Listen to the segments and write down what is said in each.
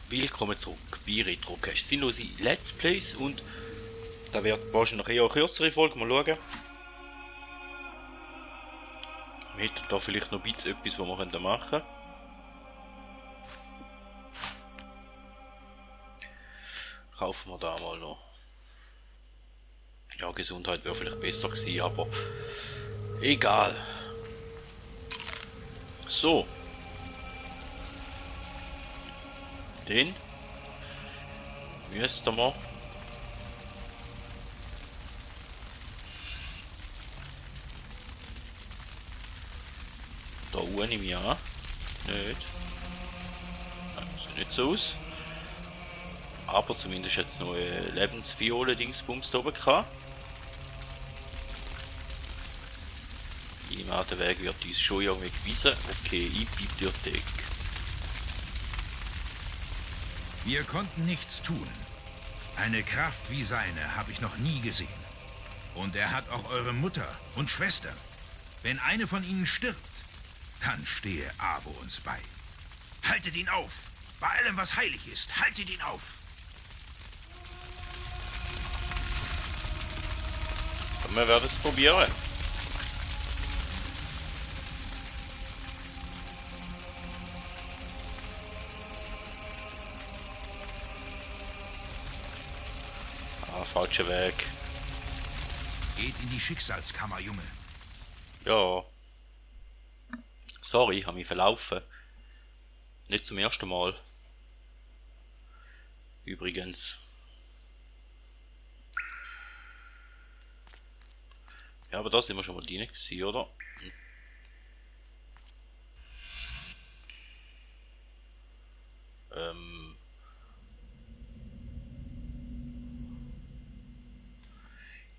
Willkommen zurück bei Retrocast. Sinnlose Let's Plays und da wird wahrscheinlich eher eine kürzere Folge. Mal schauen. Wir hätten da vielleicht noch ein bisschen etwas, was wir machen können. Kaufen wir da mal noch. Ja, Gesundheit wäre vielleicht besser gewesen, aber egal. So. Den müssten wir da unten im Jahr nicht. Nein, sieht nicht so aus. Aber zumindest jetzt noch eine Lebensviole-Dingsbums da oben gehabt. Der Weg wird uns schon irgendwie gewiesen. Okay, in die Bibliothek. Wir konnten nichts tun. Eine Kraft wie seine habe ich noch nie gesehen. Und er hat auch eure Mutter und Schwestern. Wenn eine von ihnen stirbt, dann stehe Avo uns bei. Haltet ihn auf! Bei allem, was heilig ist, haltet ihn auf! Wir werden es probieren. Falscher Weg. Geht in die Schicksalskammer, Junge. Ja. Sorry, ich habe mich verlaufen. Nicht zum ersten Mal. Übrigens. Ja, aber da sind wir schon mal drin gewesen, oder?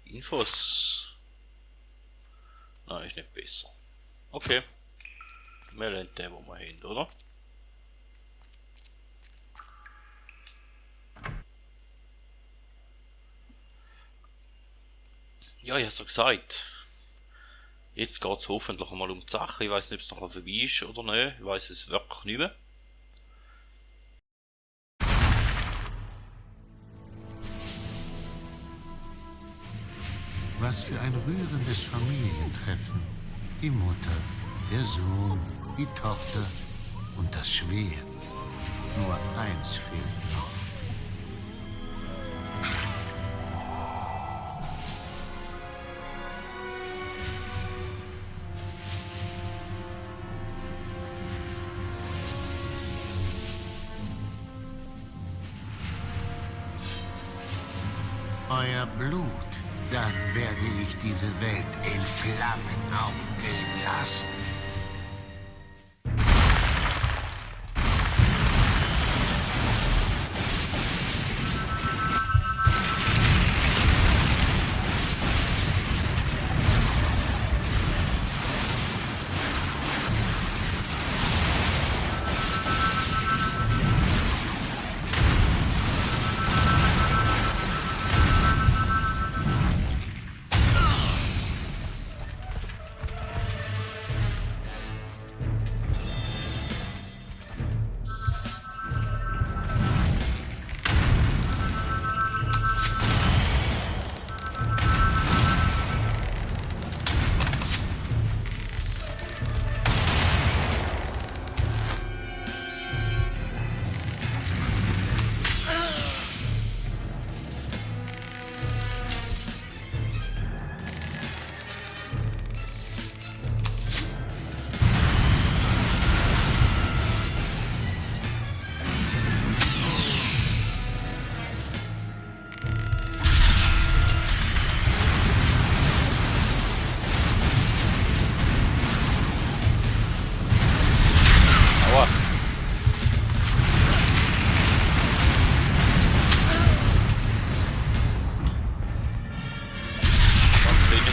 Infos. Nein, ist nicht besser. Okay. Wir lernen den, wo wir hin, oder? Ja, ich hab's ja gesagt. Jetzt geht es hoffentlich mal um die Sache. Ich weiß nicht, ob es noch vorbei ist oder nicht. Ich weiß es wirklich nicht mehr. Was für ein rührendes Familientreffen. Die Mutter, der Sohn, die Tochter und das Schwert. Nur eins fehlt noch. Euer Blut. Dann werde ich diese Welt in Flammen aufgehen lassen.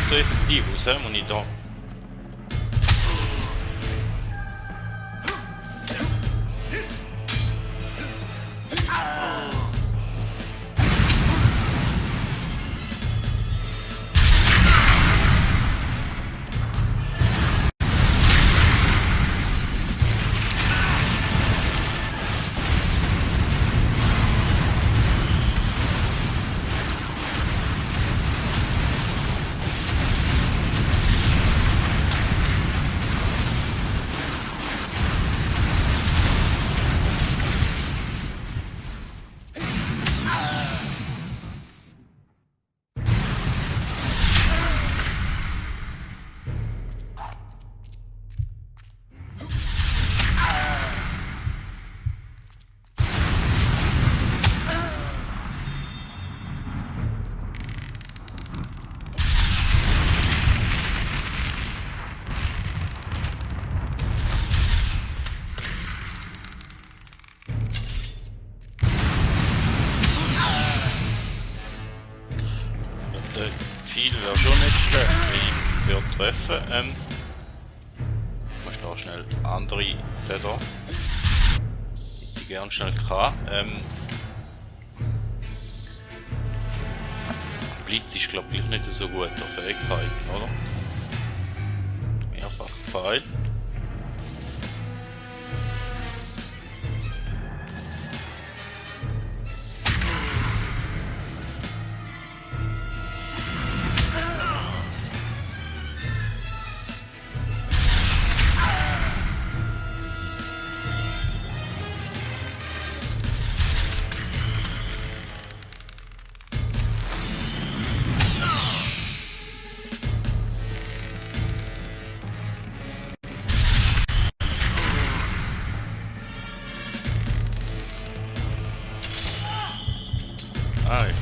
So effektiv aus, hä? Und nicht da. Ziel wäre schon nicht schlecht, wenn ich würde treffen. Muss da schnell andere, der da. Hätte ich gern schnell gehabt. Blitz ist glaube ich nicht so gut der Fähigkeiten, oder? Mehrfach Pfeil. Ah, ja.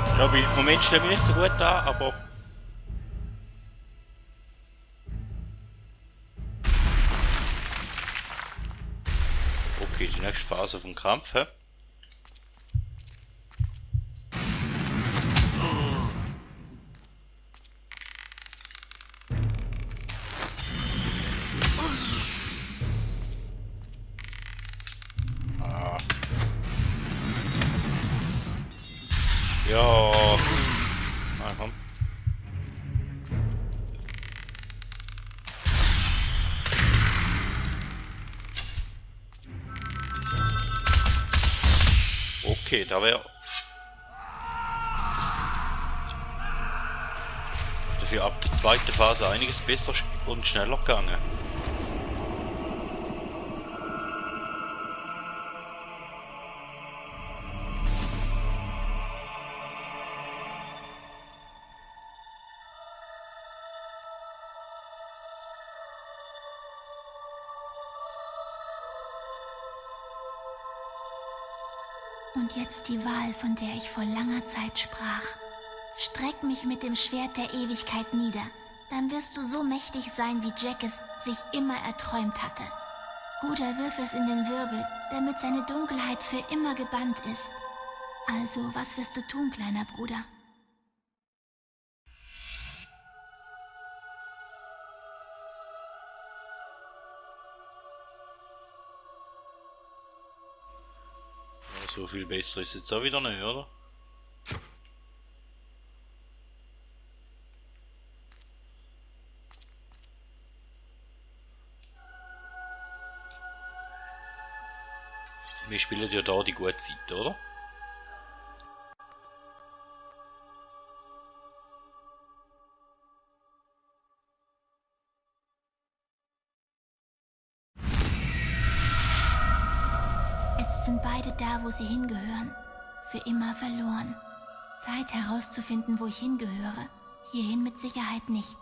Ich glaube, im Moment stelle ich mich nicht so gut an, aber okay, die nächste Phase vom Kampf. Hä? Ah. Ja. Na komm. Okay, da wäre dafür ab der zweiten Phase einiges besser und schneller gegangen. Und jetzt die Wahl, von der ich vor langer Zeit sprach. Streck mich mit dem Schwert der Ewigkeit nieder, dann wirst du so mächtig sein, wie Jack es sich immer erträumt hatte. Oder wirf es in den Wirbel, damit seine Dunkelheit für immer gebannt ist. Also, was wirst du tun, kleiner Bruder? So viel besser ist jetzt auch wieder nicht, oder? Wir spielen ja da die gute Zeit, oder? Jetzt sind beide da, wo sie hingehören. Für immer verloren. Zeit herauszufinden, wo ich hingehöre. Hierhin mit Sicherheit nicht.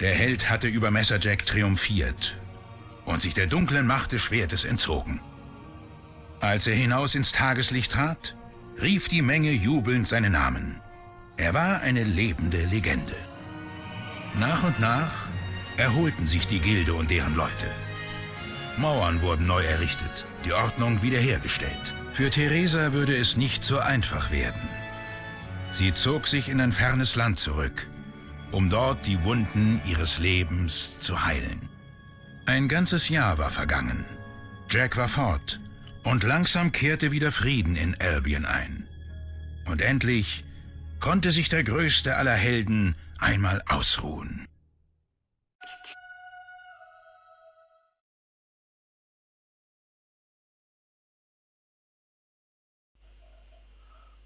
Der Held hatte über Messerjack triumphiert und sich der dunklen Macht des Schwertes entzogen. Als er hinaus ins Tageslicht trat, rief die Menge jubelnd seinen Namen. Er war eine lebende Legende. Nach und nach erholten sich die Gilde und deren Leute. Mauern wurden neu errichtet, die Ordnung wiederhergestellt. Für Theresa würde es nicht so einfach werden. Sie zog sich in ein fernes Land zurück, um dort die Wunden ihres Lebens zu heilen. Ein ganzes Jahr war vergangen. Jack war fort und langsam kehrte wieder Frieden in Albion ein. Und endlich konnte sich der größte aller Helden einmal ausruhen.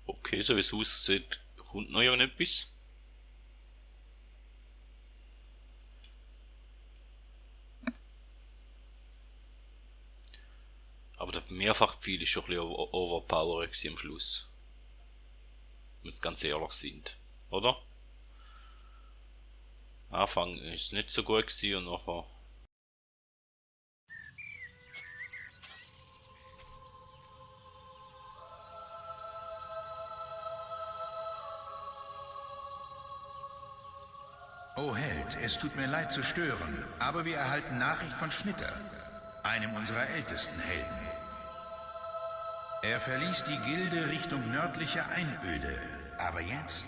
Okay, so wie es aussieht, kommt noch irgendetwas. Aber der Mehrfachpfeil ist schon ein bisschen overpowered am Schluss. Wenn wir ganz ehrlich sind. Oder? Am Anfang ist es nicht so gut gewesen und nachher... O Held, es tut mir leid zu stören, aber wir erhalten Nachricht von Schnitter, einem unserer ältesten Helden. Er verließ die Gilde Richtung nördliche Einöde, aber jetzt...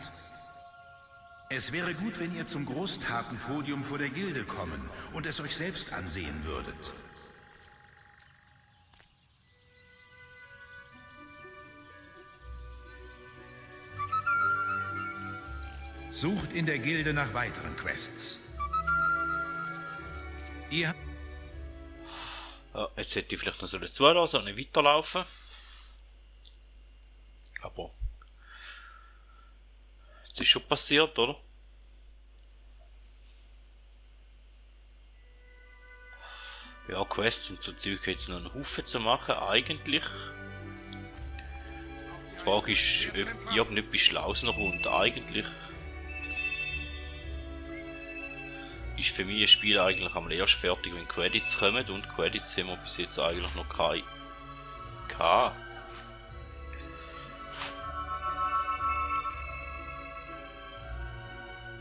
Es wäre gut, wenn ihr zum Großtatenpodium vor der Gilde kommen und es euch selbst ansehen würdet. Sucht in der Gilde nach weiteren Quests. Ihr... Ja, jetzt hätte ich vielleicht noch so zulassen und nicht weiterlaufen. Aber... Das ist schon passiert, oder? Ja, Quests und so Zeug jetzt noch einen Haufen zu machen, eigentlich. Die Frage ist, ob irgendetwas Schlaues noch kommt. Eigentlich ist für mich ein Spiel eigentlich am erst fertig, wenn Credits kommen, und Credits haben wir bis jetzt eigentlich noch keine.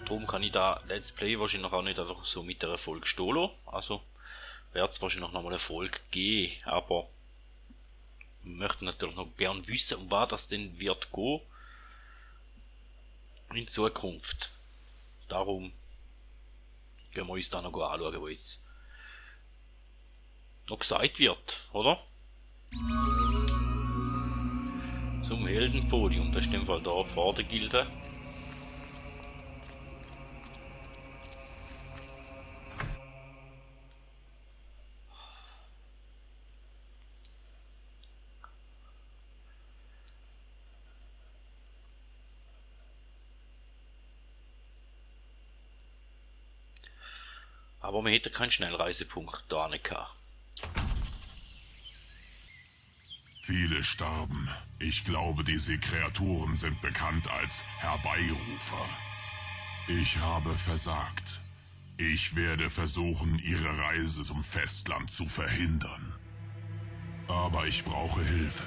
Darum kann ich da Let's Play wahrscheinlich auch nicht einfach so mit der Erfolg stehen lassen. Also wird es wahrscheinlich noch mal eine Folge geben, aber wir möchten natürlich noch gern wissen, um was das denn wird gehen in Zukunft. Darum gehen wir uns da noch anschauen, was jetzt noch gesagt wird, oder? Zum Heldenpodium, das ist in dem Fall da vor der Gilde. Aber man hätte keinen Schnellreisepunkt da nicht gehabt. Viele starben. Ich glaube, diese Kreaturen sind bekannt als Herbeirufer. Ich habe versagt. Ich werde versuchen, ihre Reise zum Festland zu verhindern. Aber ich brauche Hilfe.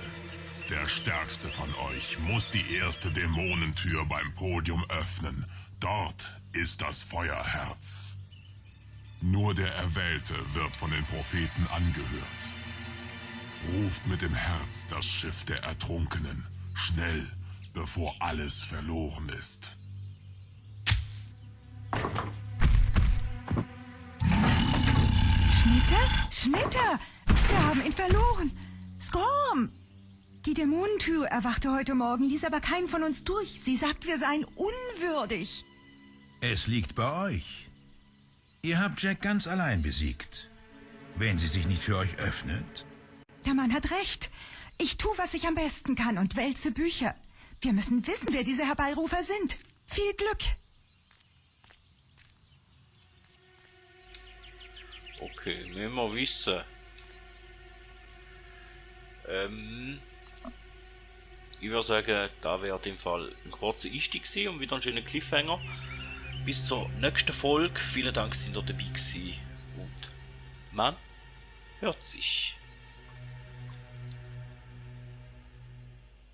Der Stärkste von euch muss die erste Dämonentür beim Podium öffnen. Dort ist das Feuerherz. Nur der Erwählte wird von den Propheten angehört. Ruft mit dem Herz das Schiff der Ertrunkenen. Schnell, bevor alles verloren ist. Schnitter? Schnitter! Wir haben ihn verloren! Skorm! Die Dämonentür erwachte heute Morgen, ließ aber keinen von uns durch. Sie sagt, wir seien unwürdig. Es liegt bei euch. Ihr habt Jack ganz allein besiegt. Wenn sie sich nicht für euch öffnet... Der Mann hat recht. Ich tue, was ich am besten kann und wälze Bücher. Wir müssen wissen, wer diese Herbeirufer sind. Viel Glück! Okay, müssen wir wissen. Ich würde sagen, da wäre in dem Fall ein kurzer Einstieg gewesen und wieder ein schöner Cliffhanger. Bis zur nächsten Folge. Vielen Dank, dass ihr dabei gewesen und man hört sich.